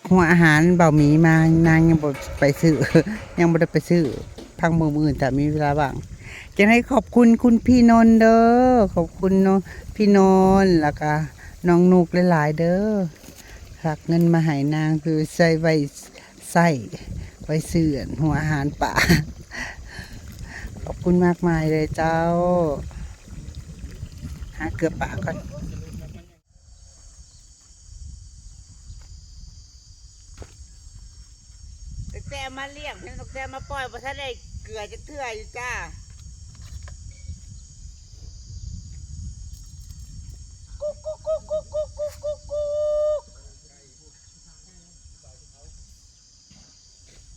ຫົວອາຫານເບົາໝີມາ ນາງຍັງບໍ່ໄປຊື້ ຍັງບໍ່ໄດ້ໄປຊື້ ພັງມື້ອື່ນຖ້າມີເວລາວ່າງ. ຈັ່ງໃດຂອບຄຸນຄຸນພີ່ນົນເດີ ຂອບຄຸນເນາະ ພີ່ນົນ ແລ້ວກະນ້ອງນຸກຫຼາຍໆເດີ ຝາກເງິນມາໃຫ້ນາງ ຄືໃຊ້ໄວ້ ໃຊ້ໄວ້ຊື້ອັນຫົວອາຫານປາ. ຂອບຄຸນມາກມາຍເລີຍເຈົ້າ. ຫາເກືອປາກ່ອນ. ຕັ້ງແຕ່ມາລ້ຽງ ຕັ້ງແຕ່ມາປ່ອຍ ບໍ່ທັນໄດ້ເກືອຈັກເທື່ອຢູ່ຈ້າ. ກຸກ ກຸກ ກຸກ ກຸກ ກຸກ ກຸກ ກຸກ ກຸກ.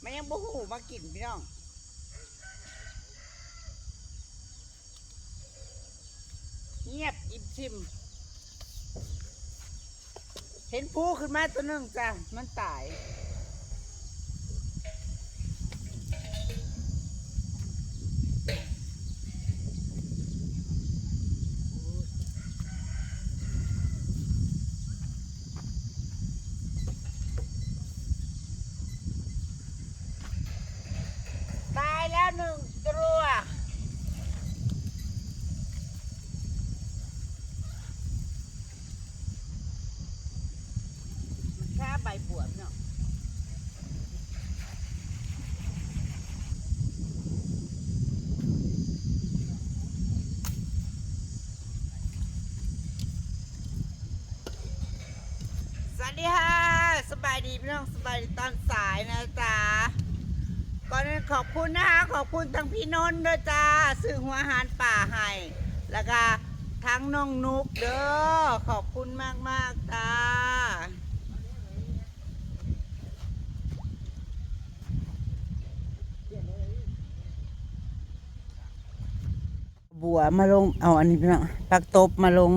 ມັນຍັງບໍ່ຮູ້ມາກິນພີ່ນ້ອງ. ງຽບອີ່ມຊິມ. ເຫັນພູຂຶ້ນມາຕົວໜຶ່ງຈ້າ ມັນຕາຍ. ຕາຍແລ້ວໜຶ່ງຕົວ. ມັນຄາໃບບວບເນາະ. ສະຫວັດດີຄ່ະ ສະບາຍດີພີ່ນ້ອງ ສະບາຍດີຕອນສາຍນະຈ໊ະ. ກ່ອນອື່ນຂອບຄຸນນະຄະ ຂອບຄຸນທັງພີ່ນົນເດີຈ້າ ຊື້ຫົວອາຫານປາໃຫ້ ແລ້ວກະທັງນ້ອງນຸກເດີ ຂອບຄຸນມາກໆຈ້າ. ບົວມາລົງ ເອົາອັນນີ້ພີ່ນ້ອງ ຜັກຕົບມາລົງ.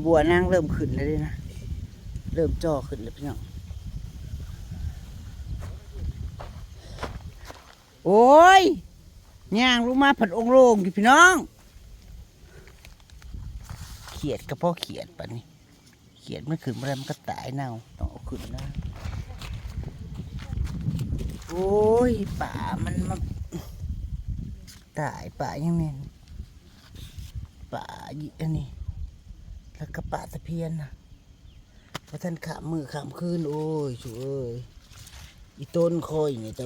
ບົວນາງເລີ່ມຂຶ້ນແລ້ວເດ້ນະ ເລີ່ມຈ່ອຂຶ້ນແລ້ວພີ່ນ້ອງ. ໂອ້ຍ ຍ່າງລົງມາພັດອົງໂລ່ງຢູ່ພີ່ນ້ອງ. ຂຽດກະພໍຂຽດປານນີ້. ຂຽດມັນຂຶ້ນບໍ່ໄດ້ ມັນກະຕາຍເນົ່າ ຕ້ອງເອົາຂຶ້ນນະ. ໂອ້ຍ ປາມັນມາຕາຍ ປາຫຍັງແມ່ນ ປາອັນນີ້ ແລ້ວກະປາຕະພຽນນະ ບໍ່ທັນຂ້າມມື້ຂ້າມຄືນ. ໂອ້ຍ ຊູເອີຍ ອີຕົນຂ້ອຍນີ້ໂຕ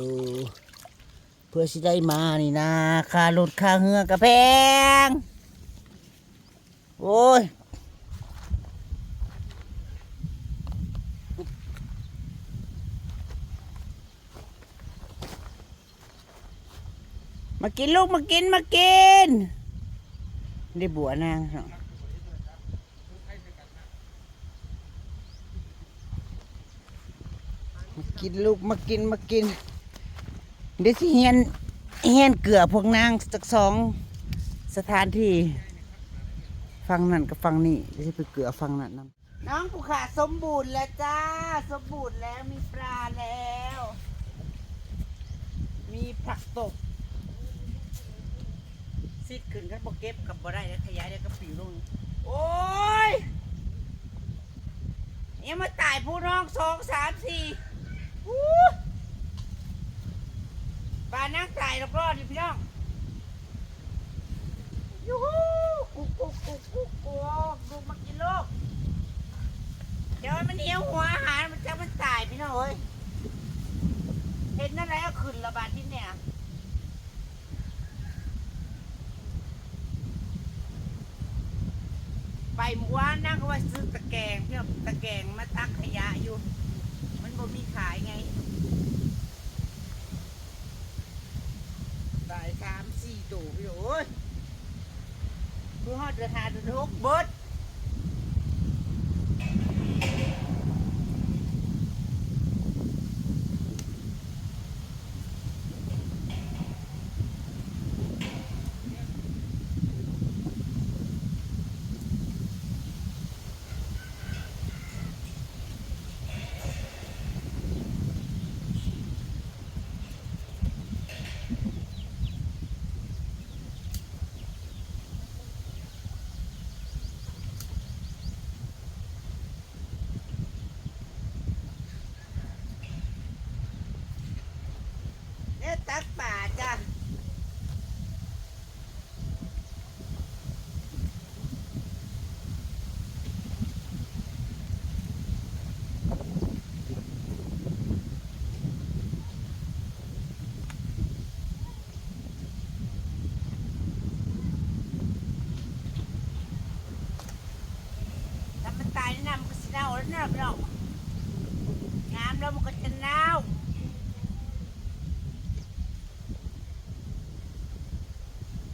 ເພື່ອຊິໄດ້ມານີ້ນາ ຄ່າລົດຄ່າເຮືອກະແພງ. ໂອ້ຍ ມາກິນລູກ ມາກິນ ມາກິນ ໄດ້ບົວນາງເນາະ. ມາກິນລູກ ມາກິນ ມາກິນ. ດຽວຊິຮຽນ ຮຽນເກືອພວກນາງຈັກສອງສະຖານທີ່ ຝັ່ງນັ້ນກັບຝັ່ງນີ້ ດຽວຊິໄປເກືອຝັ່ງນັ້ນນຳ. ນ້ອງຜູ້ຂ້າສົມບູນແລ້ວຈ້າ ສົມບູນແລ້ວ ມີປາແລ້ວ ມີຜັກຕົບ. ຊິດຂຶ້ນ ຄັນບໍ່ເກັບກະບໍ່ໄດ້ເດ້ ຂະຫຍາດຽວກະປິວລົງ. ໂອ້ຍ ຍັງມາຕາຍຜູ້ນ້ອງ ສອງ ສາມ ສີ່ ອູ້ ປານາງຕາຍລອດໆຢູ່ພີ່ນ້ອງ. ຢູຫູ ກຸກ ກຸກ ກຸກ ກຸກ ກຸກ ລູກມາກິນລູກ. ດຽວມັນຫິວຫົວອາຫານ ມັນຈັກມັນຕາຍພີ່ນ້ອງເອີຍ. ເຮັດແນວໃດເອົາຂຶ້ນລະບາດທີນີ້. ໄປມື້ວານນາງກະວ່າຊິຊື້ຕະແກງ ພີ່ນ້ອງ ຕະແກງມາຕັກຂະຫຍະຢູ່ ມັນບໍ່ມີຂາຍໄງ. ຕາຍສາມສີ່ໂຕພີ່ນ້ອງເອີຍ. ຄືຮອດເດືອນຫ້າເດືອນຫົກເບິດ. ປາຈ້າ. ຖ້າມັນຕາຍໃນນ້ຳມັນກໍຊິເນົ່າແລ້ວເນາະພີ່ນ້ອງ, ນ້ຳແລ້ວມັນກໍຈະເນົ່າ.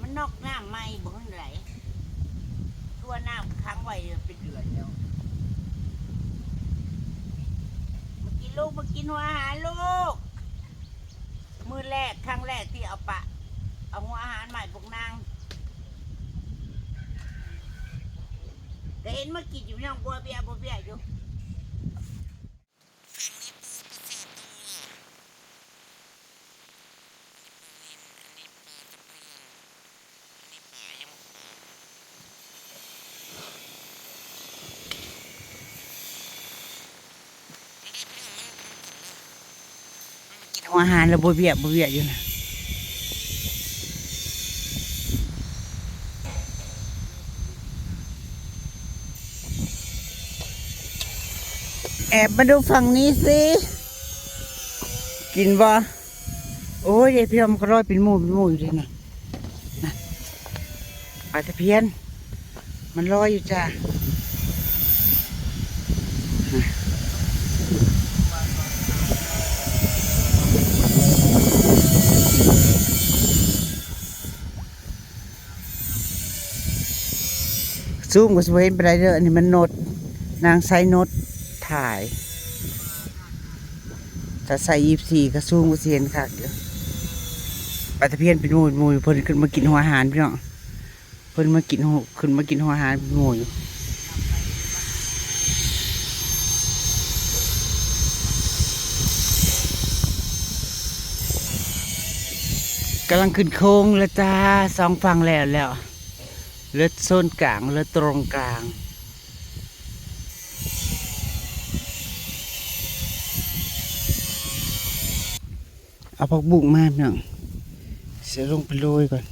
ມັນນອກນ້ຳໃໝ່ບໍ່ ຫຼືໃດ ຕົວະນ້ຳຂັງໄວ້ເປັນເດືອນແລ້ວ. ມາກິນລູກ ມາກິນຫົວອາຫານລູກ. ມື້ແລກ ຄັ້ງແລກທີ່ເອົາປະ ເອົາຫົວອາຫານມາໃຫ້ພວກນາງ ກໍເຫັນມາກິນຢູ່ ຍັງບົວເບ້ຍ ບົວເບ້ຍຢູ່. ກິນຫົວອາຫານແລ້ວບໍ່ວຽກ ບໍ່ວຽກຢູ່ນະ. ແອບມາດູຝັ່ງນີ້ຊິ ກິນບໍ່? ໂອ້ຍ ເດ ພີ່ນ້ອງ ມັນກໍລອຍເປັນໝູ່ເປັນໝູ່ຢູ່ເດນະ. ນະ ປາຕະພຽນ ມັນລອຍຢູ່ຈ້າ. ຊູມກໍຊິບໍ່ເຫັນປານໃດເດີ. ອັນນີ້ມັນໂນດ ນາງໃຊ້ໂນດຖ່າຍ. ຖ້າໃສ່ຊາວສີ່ ກະຊູມກໍຊິເຫັນຄັກຢູ່. ປາຕະພຽນເປັນໝູ່ເປັນໝູ່ ເພິ່ນຂຶ້ນມາກິນຫົວອາຫານພີ່ນ້ອງ. ເພິ່ນມາກິນຫົວ ຂຶ້ນມາກິນຫົວອາຫານເປັນໝູ່ຢູ່. ກຳລັງຂຶ້ນໂຄ້ງແລ້ວຈ້າ ສອງຝັ່ງແລ້ວແລ້ວ. ເລີດໂຊນກາງ ເລີດຕຣົງກາງ. ເອົາຜັກບຸ້ງມາພີ່ນ້ອງ ຊິລົງໄປໂລຍກ່ອນ.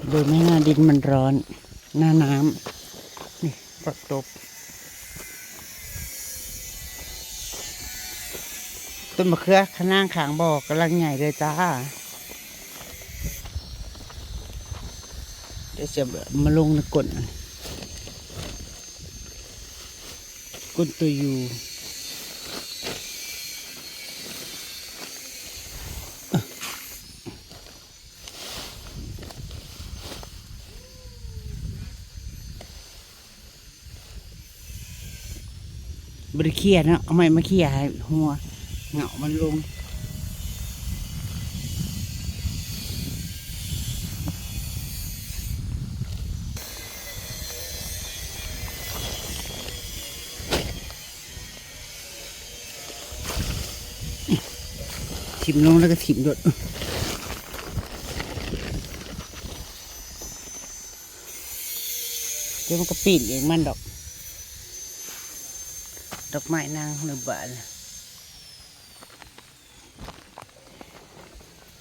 ໂລຍແມ່ນາ ດິນມັນຮ້ອນ ໜ້ານ້ຳ. ນີ້ ຜັກຕົບ ຕົ້ນມະເຂືອຂະໜາງຂ້າງບໍ່ ກຳລັງໃຫຍ່ເລີຍຈ້າ. ດຽວຈະມາລົງໃນກົ້ນ ກົ້ນໂຕຢູ. ບໍ່ໄດ້ເຂ່ຍເນາະ ເອົາໄມ້ມາເຂ່ຍໃຫ້ຫົວເຫງົ້າມັນລົງ. ຖິ້ມລົງແລ້ວກໍຖິ້ມໂລດ. ດຽວມັນກໍປີນເອງມັນດອກ ດອກໄມ້ນາງໃນບ້ານ.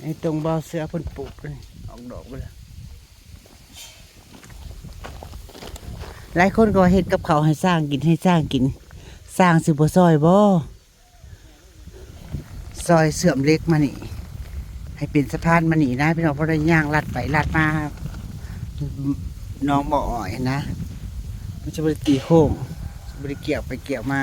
ໃນຕົງບ່າວເສືອເພິ່ນປູກ ອອກດອກເບິດແລ້ວ. ຫຼາຍຄົນກໍວ່າເຮັດກັບເຂົ້າໃຫ້ຊ້າງກິນ ໃຫ້ຊ້າງກິນ ຊ້າງຊິບໍ່ຊ່ອຍບໍ່? ຊ່ອຍເຊື່ອມເຫຼັກມານີ້ ໃຫ້ເປັນສະພານມານີ້ນະພີ່ນ້ອງ ເພາະໄດ້ຍ່າງລັດໄປລັດມາໜອງບໍ່ອ້ອຍຫັ້ນນະ ມັນຈະບໍ່ໄດ້ຕີໂຄ້ງ ຈະບໍ່ໄດ້ກ່ຽວໄປກ່ຽວມາ.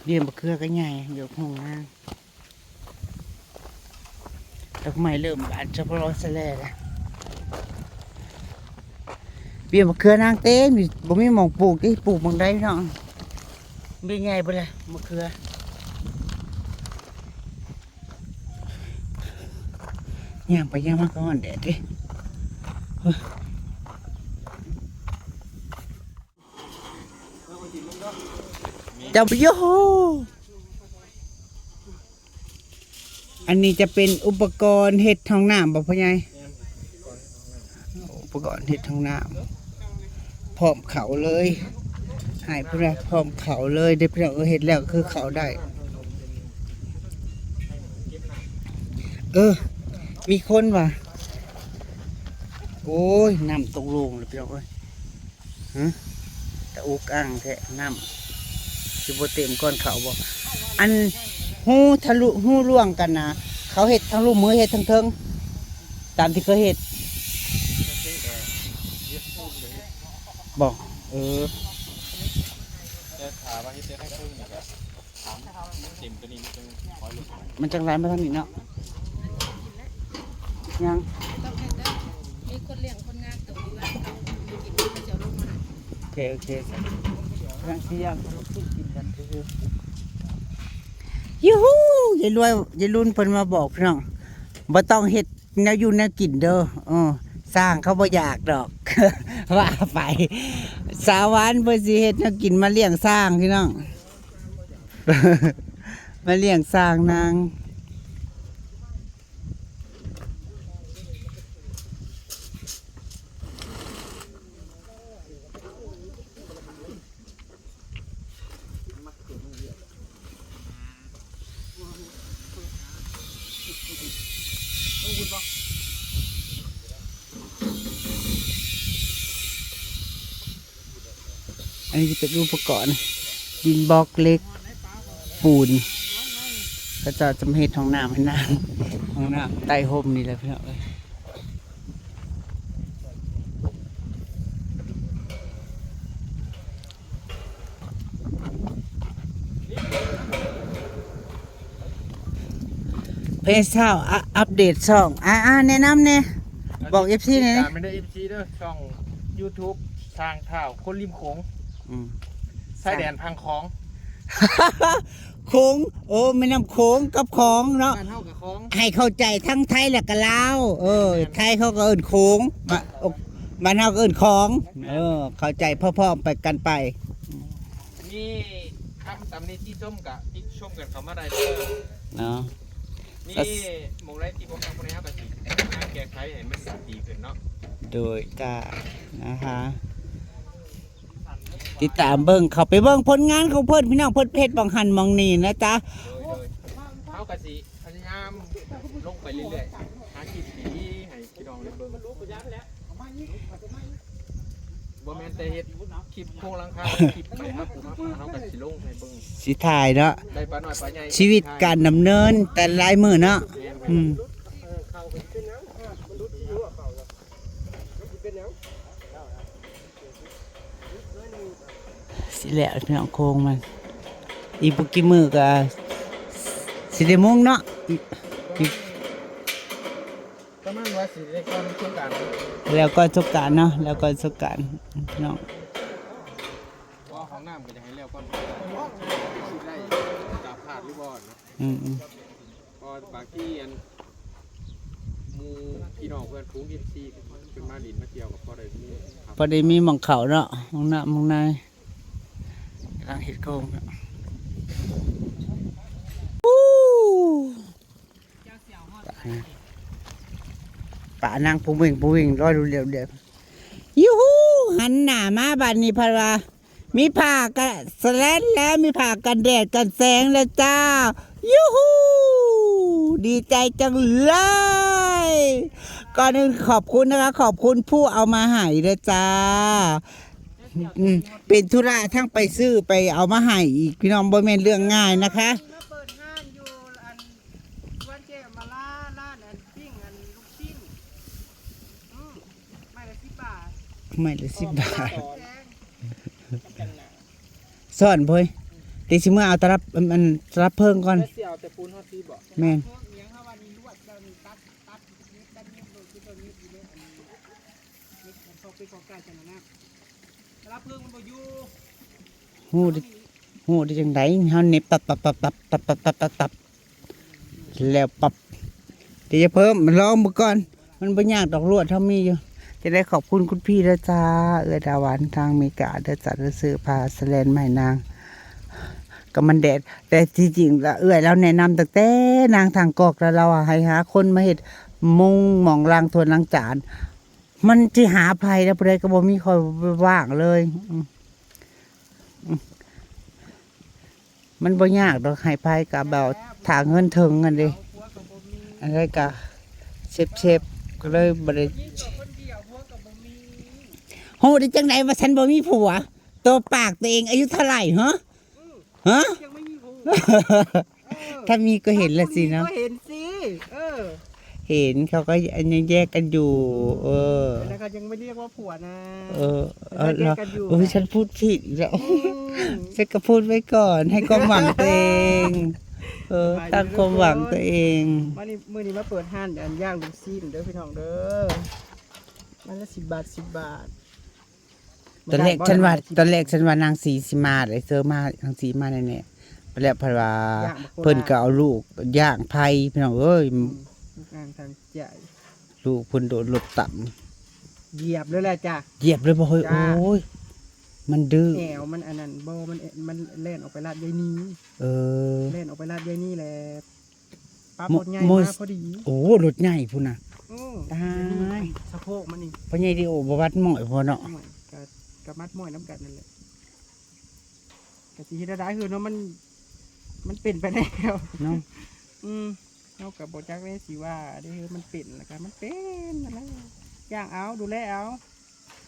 ເບ້ຍມະເຂືອກໍໃຫຍ່ ດອກຫຸ່ງນາງ ດອກໄມ້ເລີ່ມບານສະເພາະສະແລແລ້ວ. ເບ້ຍມະເຂືອນາງເຕັມຢູ່ ບໍ່ມີໝ່ອງປູກຕິ ປູກໝ່ອງໃດພີ່ນ້ອງ. ເບ້ຍໃຫຍ່ເບິດແລ້ວມະເຂືອ. ຍ່າງໄປຍ່າງມາກໍຮ້ອນແດດເດ້. ເຈົ້າ ໂອ້ໂຫ ອັນນີ້ຈະເປັນອຸປະກອນເຮັດຫ້ອງນ້ຳບໍ່ພໍ່ໃຫຍ່? ແມ່ນ ອຸປະກອນເຮັດຫ້ອງນ້ຳ. ໂອ້ ປະກອນເຮັດຫ້ອງນ້ຳ ພ້ອມເຂົ້າເລີຍ ໃຫ້ຜູ້ໃດພ້ອມເຂົ້າເລີຍເດ້ພີ່ນ້ອງເອີຍ. ເຮັດແລ້ວຄືເຂົ້າໄດ້. ເອີ ມີຄົນວ່າ ໂອ້ຍ ນ້ຳຕົກລົງແລ້ວພີ່ນ້ອງເອີຍ. ຮະ ຕາອຸກອັ່ງແທ້ ນ້ຳຊິບໍ່ເຕັມກ່ອນເຂົ້າບໍ່? ອັນຮູທະລຸ ຮູລ່ວງກັນນະ ເຂົາເຮັດທາງລຸ່ມ ຫຼືເຮັດທາງເທິງ ຕາມທີ່ເຄີຍເຮັດບໍ່? ເອີ ແຕ່ຖ້າວ່າເຮັດແຕ່ທາງເທິງນີ້ກະ ມັນຈັ່ງໄຫຼມາທາງນີ້ເນາະ. ຍັງ ຕ້ອງເຮັດເດີ ມີຄົນລ້ຽງຄົນງານໂຕຢູ່ບ້ານເຂົາ ມີກິນເຂົາຈະເອົາລົງມາໃຫ້. ໂອເຄ ໂອເຄ ກຳລັງຊິຍ່າງເຂົ້າໄປກິນກັນຊື່ໆ. ຢູຫູ ຍາຍລວຍ ຍາຍລຸນເພິ່ນມາບອກພີ່ນ້ອງ ບໍ່ຕ້ອງເຮັດແນວຢູ່ແນວກິນເດີ. ເອີ ຊ່າງເຂົາບໍ່ຢາກດອກ ວ່າໄປ ສາວຫວານເພິ່ນຊິເຮັດແນວກິນມາລ້ຽງຊ່າງພີ່ນ້ອງ. ມາລ້ຽງຊ່າງນາງ. ອັນນີ້ຈະເປັນອຸປະກອນ ດິນບລັອກ ເຫຼັກ ປູນ ເຂົາເຈົ້າຈະມາເຮັດຫ້ອງນ້ຳໃຫ້ນາງ ຫ້ອງນ້ຳໃຕ້ຮົ່ມນີ້ແຫຼະພີ່ນ້ອງເອີຍ. ເພຈເຊົ້າ ອະ ອັບເດດຊ່ອງ ອາ ອາ ແນະນຳແດ່ ບອກເອັຟຊີແດ່. ຕິດຕາມໄດ້ເອັຟຊີເດີ ຊ່ອງຢູທູບ ຊ່າງທ້າວຄົນລິມໂຂງ ອືມ ຊາຍແດນຝັ່ງຂອງ ໂຂງ ໂອ້ ແມ່ນ້ຳໂຂງກັບຂອງເນາະ ບ້ານເຮົາກະຂອງ ໃຫ້ເຂົ້າໃຈທັງໄທແລະກະລາວ. ເອີ ແມ່ນ ໄທເຂົາກະເອີ້ນໂຂງ ບ້ານ ໂອ ບ້ານເຮົາກະເອີ້ນຂອງ. ແມ່ນ ເອີ ເຂົ້າໃຈພ້ອມໆໄປກັນໄປ. ມີຄຳຕຳນິຕິຊົມກະຕິຊົມກັນເຂົ້າມາໄດ້ເດີເນາະ. ມີໝ່ອງໃດທີ່ບໍ່ມັກບໍ່ແນວກະຊິຫາແກ້ໄຂໃຫ້ມັນດີຂຶ້ນເນາະ. ໂດຍ ກະ ນະຄະ ຕິດຕາມເບິ່ງ ເຂົ້າໄປເບິ່ງຜົນງານຂອງເພິ່ນພີ່ນ້ອງ ເພິ່ນເຮັດໝ່ອງຫັ້ນໝ່ອງນີ້ນະຈ໊ະ. ໂດຍ ໂດຍ ເຮົາກະຊິພະຍາຍາມລົງໄປເລື້ອຍໆ ຫາຄລິບດີໆໃຫ້ພີ່ນ້ອງໄດ້ເບິ່ງ. ບໍ່ແມ່ນແຕ່ເຮັດຄລິບໂຄງຫຼັງຄາ ຄລິບໄປຫາປູຫາປູ ເຮົາກະຊິລົງໃຫ້ເບິ່ງ ຊິຖ່າຍເນາະ ໄດ້ປານ້ອຍປາໃຫຍ່ ຊີວິດການດຳເນີນແຕ່ລະມື້ເນາະ. ແມ່ນໆ ອືມ ຊິແລ້ວພີ່ນ້ອງ ໂຄງມັນ ອີກບໍ່ກີ່ມື້ກະຊິໄດ້ມຸງເນາະ. ປະມານວ່າຊິໄດ້ກ່ອນສົງການ ແລ້ວກ່ອນສົງການເນາະ ແລ້ວກ່ອນສົງການພີ່ນ້ອງ. ເພາະວ່າຫ້ອງນ້ຳກະຢາກໃຫ້ແລ້ວກ່ອນສົງການ ຊິໄດ້ຕາມຄາດຫຼືບໍ່ເນາະ. ອືມໆ ເພາະວ່າບາງທີອັນ ໝູ່ພີ່ນ້ອງເພື່ອນຝູງເອັຟຊີເພິ່ນມາຫຼິ້ນມາທ່ຽວກະພໍໄດ້ມີ ພໍໄດ້ມີໝ່ອງເຂົ້າເນາະ ຫ້ອງນ້ຳຫ້ອງໃນ ກຳລັງເຮັດໂຄງເນາະ. ປານາງປູເວັງປູເວັງລອຍລຽວໆ. ຢູຫູ ຫັນໜ້າມາບາດນີ້ພັດວ່າ ມີຜ້າກັນສະແລນແລ້ວ ມີຜ້າກັນແດດກັນແສງແລ້ວຈ້າ. ຢູຫູ ດີໃຈຈັງເລີຍ. ກ່ອນອື່ນຂອບຄຸນນະຄະ ຂອບຄຸນຜູ້ເອົາມາໃຫ້ເດີຈ້າ. ອືມ ເປັນທຸລະທັງໄປຊື້ໄປເອົາມາໃຫ້ອີກ ພີ່ນ້ອງ ບໍ່ແມ່ນເລື່ອງງ່າຍນະຄະ. ມາເປີດຮ້ານຢູ່ອັນສວນເຈມາລາ ຮ້ານອັນປີ້ງອັນລູກຊິ້ນ ອືມ ໄມ້ລະສິບບາດ ໄມ້ລະສິບບາດ. ສອນໂພຍ ຕິຊິເມືອເອົາຕະລັບ ອັນ ອັນຕະລັບເພີງກ່ອນ. ແມ່ນ ຮູ້ໄດ້ ຮູ້ໄດ້ຈັ່ງໃດ ເຮົາເນັບຕັບໆໆໆ ແລ້ວປັບ ດຽວຢ່າເພີ່ມ ລອງເບິ່ງກ່ອນ ມັນບໍ່ຍາກດອກ ລວດເຮົາມີຢູ່. ຈັ່ງໃດຂອບຄຸນຄຸນພີ່ເດີຈ້າ ເອື້ອຍດາວັນທາງເມກາເດີຈ້າ ເດີຊື້ຜ້າສະແລນມາໃຫ້ນາງກັນແດດ. ແຕ່ທີ່ຈິງລະເອື້ອຍລາວແນະນຳຕັ້ງແຕ່ນາງທາງກອກ ລະລາວໃຫ້ຫາຄົນມາເຮັດມຸງໝອງລ້າງຖ້ວຍລ້າງຈານ. ມັນຊິຫາໃຜລະ ຜູ້ໃດກໍບໍ່ມີ ຂ້ອຍວ່າງເລີຍ. ອືມ ອືມ ມັນບໍ່ຍາກດອກ ໃຫ້ໃຜກໍແບບຖ້າເງິນເຖິງຫັ້ນເດ້ ອັນໃດກໍເຊັບໆ ກໍເລີຍບໍ່ໄດ້. ຮູ້ໄດ້ຈັ່ງໃດວ່າສັນບໍ່ມີຜົວ? ຕົວະປາກຕົວເອງ ອາຍຸເທົ່າໃດ ຮະ? ຮະ? ຍັງໄມ່ມີຜົວ ເອີ ຖ້າມີກໍເຫັນລະຊິເນາະ ກໍເຫັນຊິ ເອີ ເຫັນເຂົາກໍຍັງແຍກກັນຢູ່ ເອີ ແລ້ວກໍຍັງບໍ່ຮຽກວ່າຜົວນະ ເອີ ເອີ ແຍກກັນຢູ່ ໂອ້ຍ ນະ ສັນພູດຜິດອີກແລ້ວ ອືມ ສັນກໍພູດໄວ້ກ່ອນ ໃຫ້ຄວາມຫວັງຕົວເອງ ເອີ ຕັ້ງຄວາມຫວັງຕົວເອງ. ມື້ນີ້ ມື້ນີ້ມາເປີດຮ້ານອັນຍ່າງລູກຊີ້ນເດີພີ່ນ້ອງເດີ ໄມ້ລະສິບບາດ ສິບບາດ. ຕອນແລກ ບໍ່ໄດ້ ບໍ່ໄດ້ ສັນວ່າ ຕອນແລກສັນວ່ານາງສີຊິມາເດ້ ເຊີມາ ນາງສີມາແນ່ໆ ແລ້ວເພິ່ນວ່າ ຍ່າງບັກໂຄລາ ເພິ່ນກໍເອົາລູກຍ່າງໄຜ່ພີ່ນ້ອງເອີຍ ອືມ ລູກນາງທາງໃຈ ລູກເພິ່ນໂດນລົດຕຳ ຢຽບເລີຍແຫຼະຈ້າ ຢຽບເລີຍບໍ່ເຮີ້ຍ ຈ້າ ໂອ້ຍ ມັນດື້ ແອວມັນອັນນັ້ນບໍ່ ມັນ ມັນແລ່ນອອກໄປລາດໃຍນີ ເອີ ແລ່ນອອກໄປລາດໃຍນີແລ້ວ ປັບລົດໃຫຍ່ມາພໍດີ ໂອ້ ລົດໃຫຍ່ພຸ້ນນະ ໂອ້ ຕາຍ ສະໂພກມັນນີ້ ພໍ່ໃຫຍ່ດີໂອບໍ່ວັດໝ້ອຍພໍເນາະ ໂອ້ຍ ກະ ກະມັດໝ້ອຍນຳກັນນັ້ນແຫຼະ ກະຊິເຮັດແນວໃດເຮີເນາະ ມັນ ມັນເປັນໄປແລ້ວເນາະ ອືມ ເຮົາກະບໍ່ຈັກແນວຊິວ່າເດ້ ມັນເປັນລະກະມັນເປັນນັ້ນແຫຼະ ຍ່າງເອົາ ດູແລເອົາ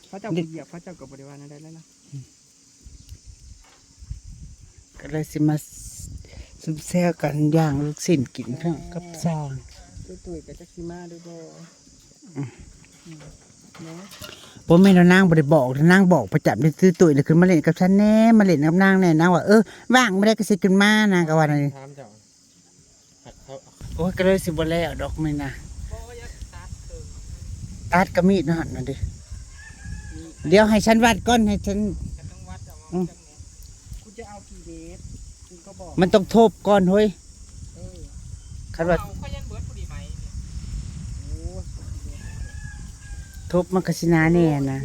ເຂົາເຈົ້າບໍ່ຢຽບ ເຂົາເຈົ້າກໍບໍ່ໄດ້ວ່າແນວໃດແລ້ວລະ ອືມ ກໍເລີຍຊິມາຊຸມແຊວກັນ ຍ່າງລູກຊີ້ນກິນເນາະ ກັບຊ່າງ ຕຸ້ຍໆກໍຈັກຊິມາຫຼືບໍ່ ອືມ ອືມ ເນາະ ບໍ່ແມ່ນວ່ານາງບໍ່ໄດ້ບອກ ນາງບອກປະຈຳເດ້ ຕຸ້ຍໆນະ ຂຶ້ນມາຫຼິ້ນກັບສັນແດ່ ມາຫຼິ້ນກັບນາງແດ່ ນາງວ່າ ເອີ ວ່າງມື້ໃດກໍຊິຂຶ້ນມາ ນາງກໍວ່ານັ້ນ ຖາມເຈົ້າ ໂອ້ຍ ກໍເລີຍຊິບໍ່ແລ້ວດອກມື້ນີ້ນະ ຕັດກໍມີດເນາະຫັ້ນນະເດ້ ດຽວໃຫ້ສັນວັດກ່ອນ ໃຫ້ສັນ ອືມ ມັນຕ້ອງທົບກ່ອນເຮີ້ຍ ເອີ ຄັນວ່າ ໂອ້ຍ ທົບມັນກໍຊິໜາແໜ້ນະ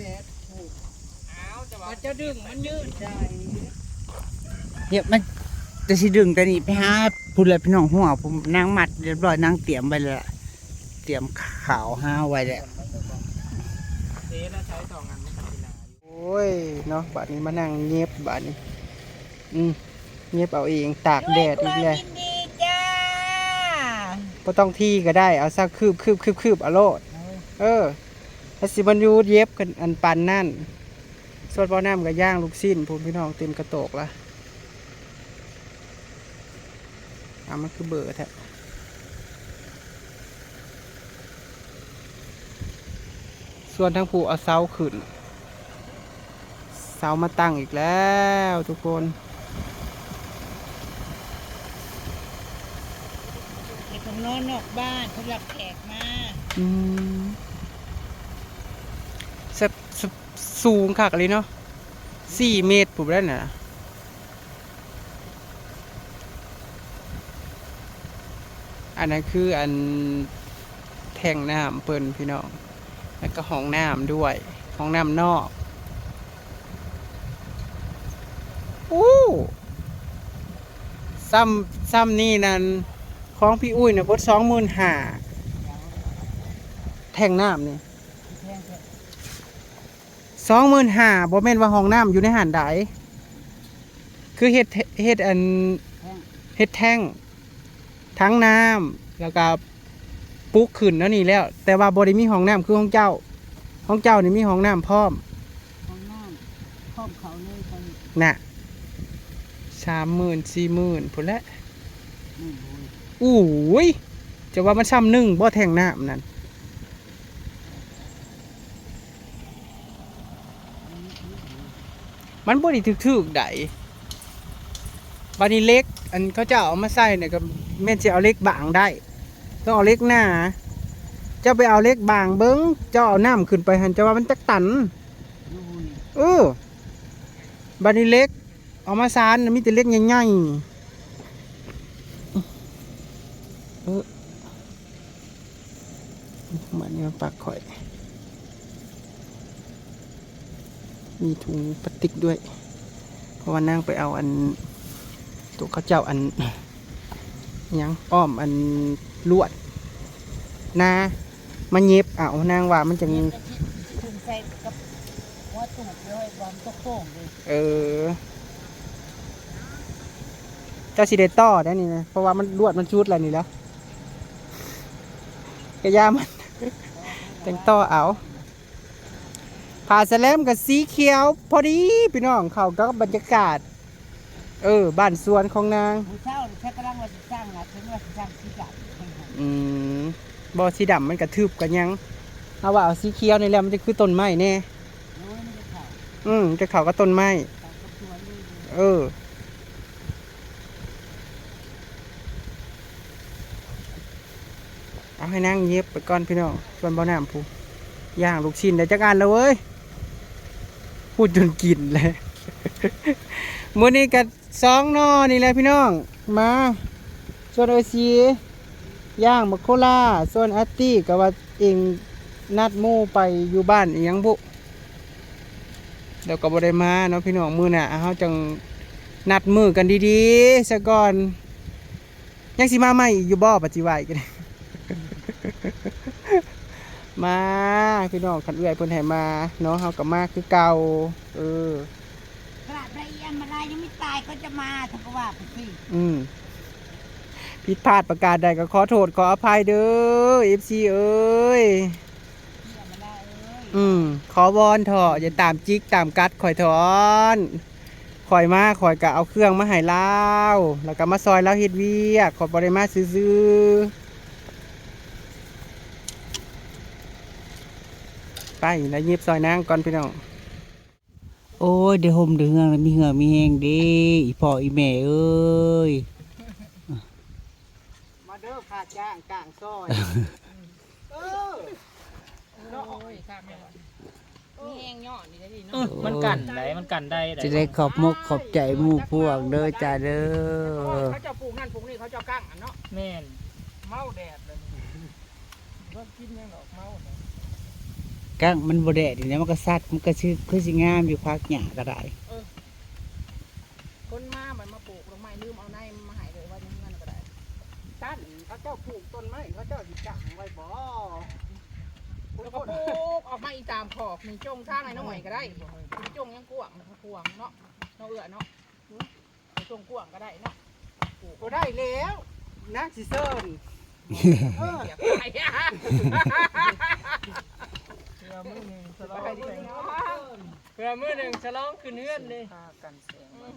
ເຈົ້າດຶງມັນຍືດໄດ້ ເຮັດມັນ ແຕ່ຊິດຶງແຕ່ນີ້ໄປຫາພຸ້ນແຫຼະພີ່ນ້ອງ ຫົວພຸ້ນ ນາງມັດຮຽບຮ້ອຍ ນາງຕຽມໄວ້ແລ້ວ ຕຽມຂາວຫາໄວ້ແລ້ວ ໂອ້ຍເນາະ ບາດນີ້ມານັ່ງເຫຍິບບາດນີ້ ອືມ ເຫຍິບເອົາເອງ ຕາກແດດອີກແລ້ວ ຍິນດີຈ້າ ບໍ່ຕ້ອງຖີ່ກໍໄດ້ ເອົາສັກຄືບໆໆໆ ເອົາໂລດ ເອີ ແລ້ວຊິມາຢຸດເຫຍິບກັນ ອັນປານນັ້ນ ສ່ວນບ່າວນ້ຳກໍຍ່າງລູກຊີ້ນພຸ້ນພີ່ນ້ອງ ເຕັມກະໂຕກລະ ອ້າວ ມັນຄືເບີແທ້ ສ່ວນທາງຜູ້ເອົາເສົາຂຶ້ນ ເສົາມາຕັ້ງອີກແລ້ວທຸກຄົນ ເຮັດຫ້ອງນອນນອກບ້ານ ສຳລັບແຂກມາ ອືມ ສະ ສະ ສູງຄັກອີ່ຫຼີເນາະ ສີ່ເມັດພຸ້ນແຫຼະນະ ອັນນັ້ນຄືອັນແທ້ງນ້ຳເພິ່ນພີ່ນ້ອງ ແລ້ວກໍຫ້ອງນ້ຳດ້ວຍ ຫ້ອງນ້ຳນອກ ໂອ້ ຊ່ຳ ຊ່ຳນີ້ນັ້ນ ຂອງພີ່ອຸ້ຍນະເບິດສອງໝື່ນຫ້າ ແທ້ງນ້ຳນີ້ ສອງໝື່ນຫ້າ ບໍ່ແມ່ນວ່າຫ້ອງນ້ຳຢູ່ໃນຫັ້ນໃດ ຄືເຮັດ ເຮັດອັນ ແທ້ງ ເຮັດແທ້ງ ຖັງນ້ຳ ແລ້ວກໍປຸກຂຶ້ນແນວນີ້ແລ້ວ ແຕ່ວ່າບໍ່ໄດ້ມີຫ້ອງນ້ຳຄືຂອງເຈົ້າ ຂອງເຈົ້ານີ້ມີຫ້ອງນ້ຳພ້ອມ ຫ້ອງນ້ຳພ້ອມເຂົ້າເລີຍ ນະ ສາມໝື່ນ ສີ່ໝື່ນພຸ້ນແຫຼະ ໂອ້ຍ ຈະວ່າມັນຊ່ຳໜຶ່ງບໍ່ແທ້ງນ້ຳນັ້ນ ມັນບໍ່ໄດ້ຖືກໆໃດ ບາດນີ້ເຫຼັກ ອັນເຂົາເຈົ້າເອົາມາໃສ່ນະ ກໍແມ່ນຊິເອົາເຫຼັກບາງໄດ້ ຕ້ອງເອົາເຫຼັກໜາ ເຈົ້າໄປເອົາເຫຼັກບາງເບິ່ງ ເຈົ້າເອົານ້ຳຂຶ້ນໄປຫັ້ນ ເຈົ້າວ່າມັນຈັກຕັນ ໂອ້ຍ ເອີ ບາດນີ້ເຫຼັກ ເອົາມາສານ ມີແຕ່ເຫຼັກໃຫຍ່ໆ ເອີ ບາດນີ້ມາປາກຂ້ອຍ ມີຖົງພລາສຕິກດ້ວຍ ເພາະວ່ານາງໄປເອົາອັນ ໂຕເຂົາເຈົ້າອັນ ຫຍັງ ອ້ອມອັນລວດນາ ມາເຫຍັບເອົາ ນາງວ່າມັນຈັ່ງ ເອີ ເຈົ້າຊິໄດ້ຕໍ່ໄດ໋ນີ້ນະ ເພາະວ່າມັນລວດມັນຊຸດແລ້ວນີ້ແຫຼະ ກະຢ່າມັນ ຈັ່ງຕໍ່ເອົາ. ຜ້າສະແລມກໍສີຂຽວພໍດີພີ່ນ້ອງ ເຂົ້າກັບບັນຍາກາດ ເອີ ບ້ານສວນຂອງນາງ. ມື້ເຊົ້ານີ້ ເຂົາກຳລັງວ່າຊິສ້າງນະ ເພິ່ນວ່າຊິສ້າງສີດຳ. ອືມ ບໍ່ ສີດຳມັນກະທຶບກະຫຍັງ ເຮົາວ່າເອົາສີຂຽວນີ້ແຫຼະ ມັນຈະຄືຕົ້ນໄມ້ແດ່. ໂອ້ຍ ມັນຈະເຂົ້າ ອືມ ຈະເຂົ້າກັບຕົ້ນໄມ້ ເຂົ້າກັບສວນເລີຍ. ເອີ ເອົາໃຫ້ນາງຫຍິບໄປກ່ອນພີ່ນ້ອງ ສ່ວນບ່າວນ້ຳຜູ້ ຍ່າງລູກຊີ້ນໄດ້ຈັກອັນແລ້ວເວີຍ ຜູ້ຈົນກິນແຫຼະ. ມື້ນີ້ກະສອງໜໍ່ນີ້ແຫຼະພີ່ນ້ອງ ມາ ສ່ວນເອື້ອຍສີ ຍ່າງບັກໂຄລາ ສ່ວນອາຕິກະວ່າເອງນັດໝູ່ໄປຢູ່ບ້ານອີ່ຫຍັງບຸ ແລ້ວກໍບໍ່ໄດ້ມາເນາະພີ່ນ້ອງ. ມື້ໜ້າເຮົາຈັ່ງນັດມື້ກັນດີໆຊະກ່ອນ. ຍັງຊິມາໃໝ່ອີກຢູ່ບໍ່ ປະຕິໄຫວກັນ ມາພີ່ນ້ອງ ຄັນເອື້ອຍເພິ່ນໃຫ້ມາເນາະ ເຮົາກໍມາຄືເກົ່າ. ເອີ ກະໄດ້ ອຳມາລາຍັງມີຕາຍກໍຈະມາ ເຂົາກໍວ່າໄປຊີ້. ອືມ ຜິດພາດປະການໃດກໍຂໍໂທດຂໍອະໄພເດີ ເອັຟຊີ ເອີຍ. ອຳມາລາເອີຍ ອືມ ຂໍວອນເຖາະ ຢ່າຕາມຈິກຕາມກັດຂ້ອຍເຖາະ. ຂ້ອຍມາ ຂ້ອຍກະເອົາເຄື່ອງມາໃຫ້ລາວ ແລ້ວກະມາຊ່ອຍລາວເຮັດວຽກ ຂ້ອຍບໍ່ໄດ້ມາຊື່ໆ. ໄປ ລະຫຍິບຊ່ອຍນາງກ່ອນພີ່ນ້ອງ. ໂອ້ຍ ໄດ້ຮົ່ມໄດ້ເຮືອງ ລະມີເຫື່ອມີແຮງເດ້ ອີພໍ່ອີແມ່ເອີຍ. ມາເດີ ຄ່າຈ້າງ ຈ້າງຊ່ອຍ. ເອີ ໂອ້ຍ ຄັກແລ້ວ ມີແຮງຍ້ອນນີ້ໄດ໋ເນາະ. ເອີ ມັນກັນໄດ້ ມັນກັນໄດ້ ຈະໄດ້ຂອບມົກຂອບໃຈໝູ່ພວກເດີຈ້າເດີ. ເຂົາເຈົ້າປູກນັ້ນປູກນີ້ ເຂົາເຈົ້າກັ້ງອັນເນາະ. ແມ່ນ ເມົາແດດເລີຍ ບໍ່ກິນຫຍັງດອກ ເມົາແດດ. ກ້າງມັນບໍ່ແດດນີ້ນະ ມັນກໍສັດ ມັນກໍຊິ ຄືຊິງາມຢູ່ ຜັກຫຍ້າກໍໄດ້. ເອີ ຄົນມາບັດມາປູກດອກໄມ້ ລືມເອົາໃນມາໃຫ້ເລີຍ ໄວ້ໃນເຮືອນກໍໄດ້. ຊັ້ນເຂົາເຈົ້າປູກຕົ້ນໄມ້ ເຂົາເຈົ້າຊິຈ້າງໄວ້ບໍ່? ແລ້ວກໍປູກອອກມາອີກຕາມຂອກນີ້ ຈົ່ງທາງໃຫ້ນ້ອງໃໝ່ກໍໄດ້. ຊິຈົ່ງຫຍັງກວ້າງ ກວ້າງເນາະ ນ້ອງເອື້ອເນາະ. ໄປສົ່ງກວ້າງກໍໄດ້ເນາະ. ບໍ່ໄດ້ແລ້ວ ນາງຊິເຊີນ. ເອີ ເພື່ອມື້ໜຶ່ງສະຫຼອງ ເພື່ອມື້ໜຶ່ງສະຫຼອງຂຶ້ນເຮືອນເດ້. ພາກັນແສງ ອືມ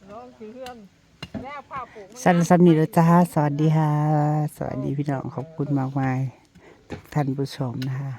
ສະຫຼອງຂຶ້ນເຮືອນ ແລ້ວພາປູກ ສັ້ນສ່ຳນີ້ລະຈ້າ. ສະຫວັດດີຄ່ະ ສະຫວັດດີພີ່ນ້ອງ ຂອບຄຸນມາກມາຍທຸກທ່ານຜູ້ຊົມນະຄະ.